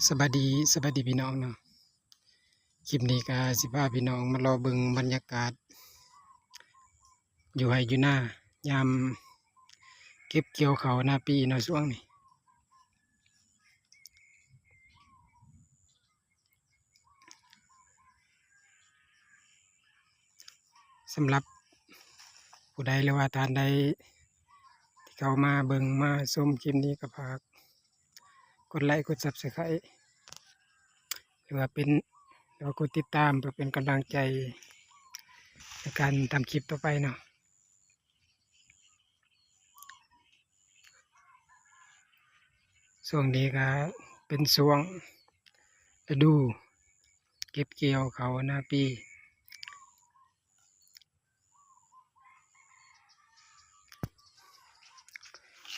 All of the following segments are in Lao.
ສະບາຍດີ ສະບາຍດີພີ່ນ້ອງເນາະ. ຄລິບນີ້ກະຊິພາພີ່ນ້ອງມາເລາະເບິ່ງບັນຍາກາດຢູ່ໄຮ່ຢູ່ນາ ຍາມເກັບກ່ຽວເຂົ້ານາປີເນາະ ຊ່ວງນີ້. ສຳລັບຜູ້ໃດ ຫຼືວ່າທ່ານໃດທີ່ເຂົ້າມາເບິ່ງມາຊົມຄລິບນີ້ ກໍຝາກກົດໄລກົດ Subscribe ຫຼືວ່າເປັນ ຫຼືວ່າກົດຕິດຕາມ ເພື່ອເປັນກຳລັງໃຈໃນການທຳຄລິບຕໍ່ໄປເນາະ. ຊ່ວງນີ້ກະເປັນຊ່ວງລະດູເກັບກ່ຽວເຂົ້ານາປີ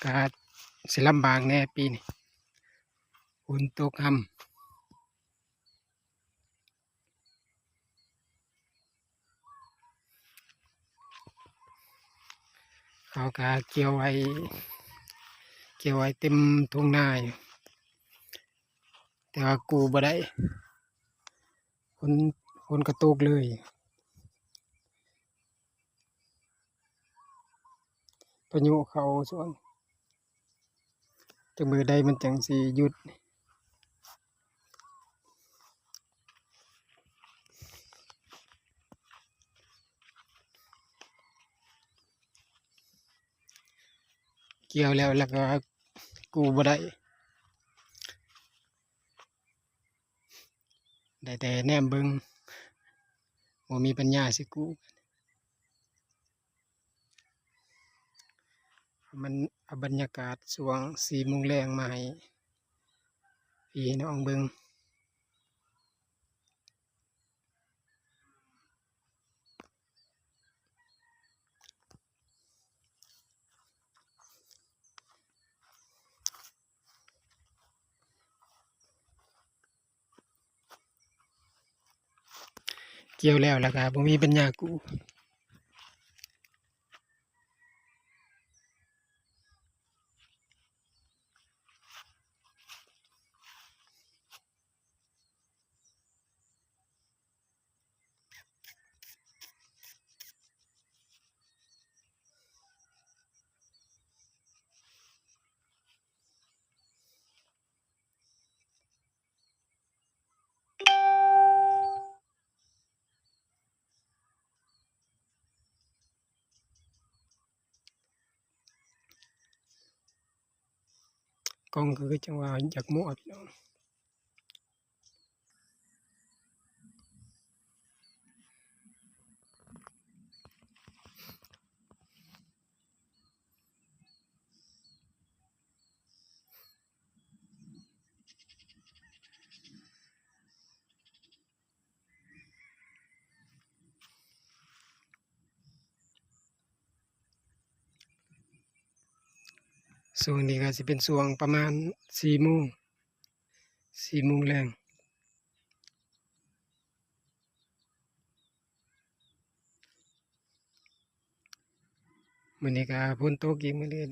ກະຊິລຳບາກແດ່ປີນີ້ ຝົນຕົກຮຳ. ເຂົາກະກ່ຽວໄວ້ ກ່ຽວໄວ້ເຕັມທົ່ງນາຢູ່ ແຕ່ວ່າກູ້ບໍ່ໄດ້ ຝົນ ຝົນກະຕົກເລີຍ ພາຍຸເຂົ້າຊ່ວງ ຈັກມື້ໃດມັນຈັ່ງຊິຢຸດ. ກ່ຽວແລ້ວ ແລ້ວກໍກູ້ບໍ່ໄດ້ ໄດ້ແຕ່ແນມເບິ່ງ ບໍ່ມີປັນຍາຊິກູ້. ມັນເອົາບັນຍາກາດຊ່ວງສີ່ໂມງແລງມາໃຫ້ພີ່ນ້ອງເບິ່ງ. ກ່ຽວແລ້ວ ແລ້ວກໍບໍ່ມີປັນຍາກູ້. ກ້ອງກໍຄືຈັ່ງວ່າຢາກມົວ ພີ່ນ້ອງ. ຊ່ວງນີ້ກໍຊິເປັນຊ່ວງປະມານສີ່ໂມງ ສີ່ໂມງແລງ. ມື້ນີ້ກໍຝົນຕົກອີກມື້ນີ້.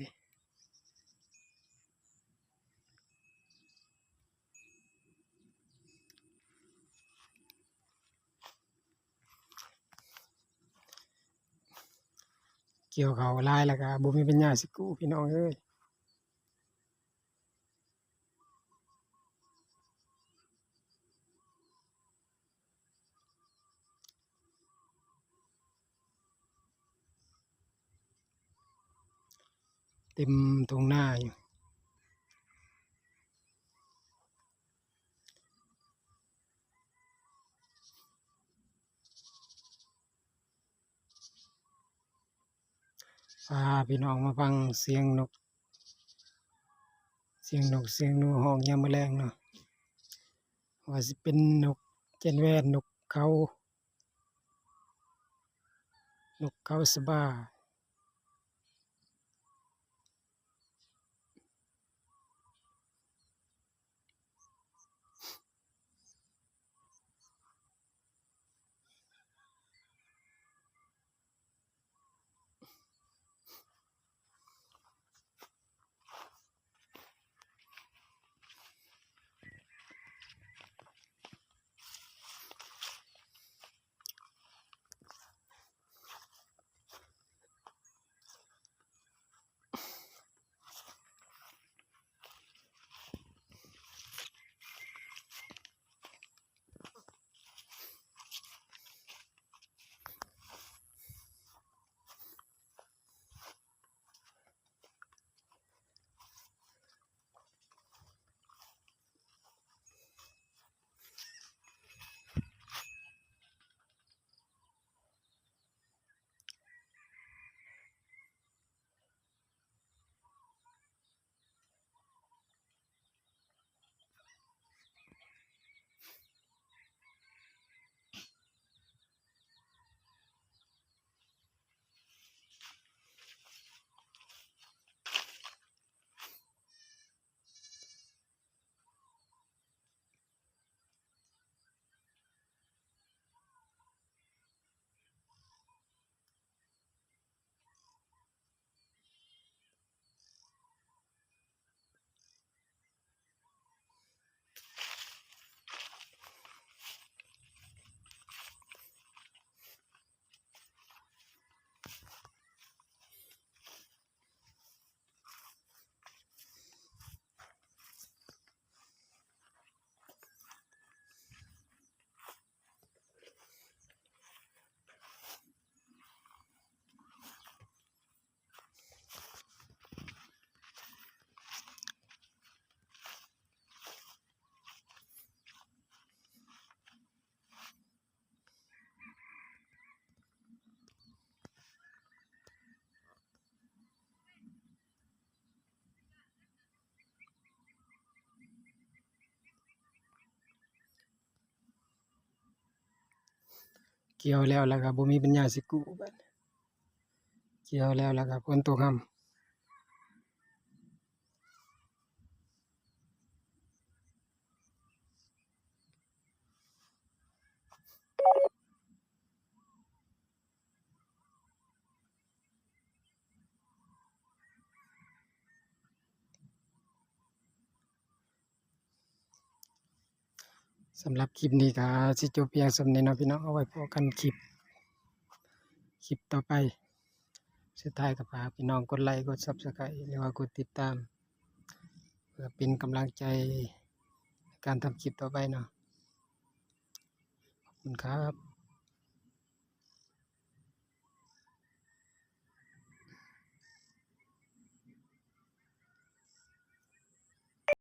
ກ່ຽວເຂົ້າຫຼາຍແລ້ວກໍບໍ່ມີປັນຍາຊິກູ້ ພີ່ນ້ອງເອີຍ. ເຕັມທົ່ງນາຢູ່. ພາພີ່ນ້ອງມາຟັງສຽງນົກ ສຽງນົກສຽງໜູຮ້ອງຍາມມື້ແລງເນາະ, ວ່າຊິເປັນນົກແຈນແວ່ນ, ນົກເຂົາ, ນົກເຂົາສະບາ. ເ ກ່ຽວແລ້ວ ແລ້ວກໍບໍ່ມີປັນຍາຊິກູ້ບາດນີ້ ກ່ຽວແລ້ວ ແລ້ວກໍຝົນຕົກຮຳ. ສຳລັບຄລິບນີ້ກໍຊິຈົບພຽງສ່ຳນີ້ເນາະພີ່ນ້ອງ, ເອົາໄວ້ພົບກັນຄລິບ ຄລິບຕໍ່ໄປ. ສຸດທ້າຍກໍຝາກພີ່ນ້ອງກົດໄລ ກົດ Subscribe ຫຼືວ່າກົດຕິດຕາມ ເພື່ອເປັນກຳລັງໃຈໃນການທຳຄລິບຕໍ່ໄປເນາະ. ຂອບຄຸນຄັບ.